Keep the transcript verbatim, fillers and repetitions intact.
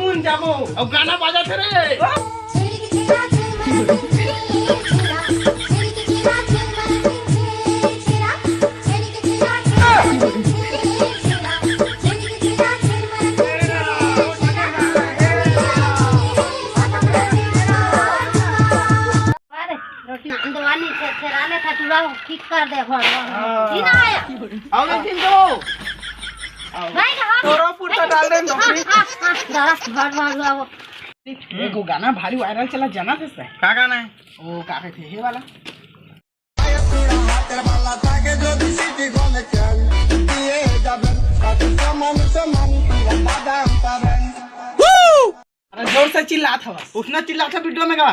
सुन जाबो, अउ गाना बाजत हे रे। अरे, रोटी नान देवानी छे, छेरा ले था, टूरा ठीक कर दे, भर, भर, भर। ई ना आया। आओ लेकिन तो। भाई, हाँ। तोरो पुरता डाल दे नौकरी। हाँ, हाँ, दरस भर, भर, भर, वो। एगो गाना भारी वायरल चला, जाना थे से? का गाना है? वो का कहते हे वाला? अरे जोर से चिल्लात हवा। उतना चिल्लात है वीडियो में का?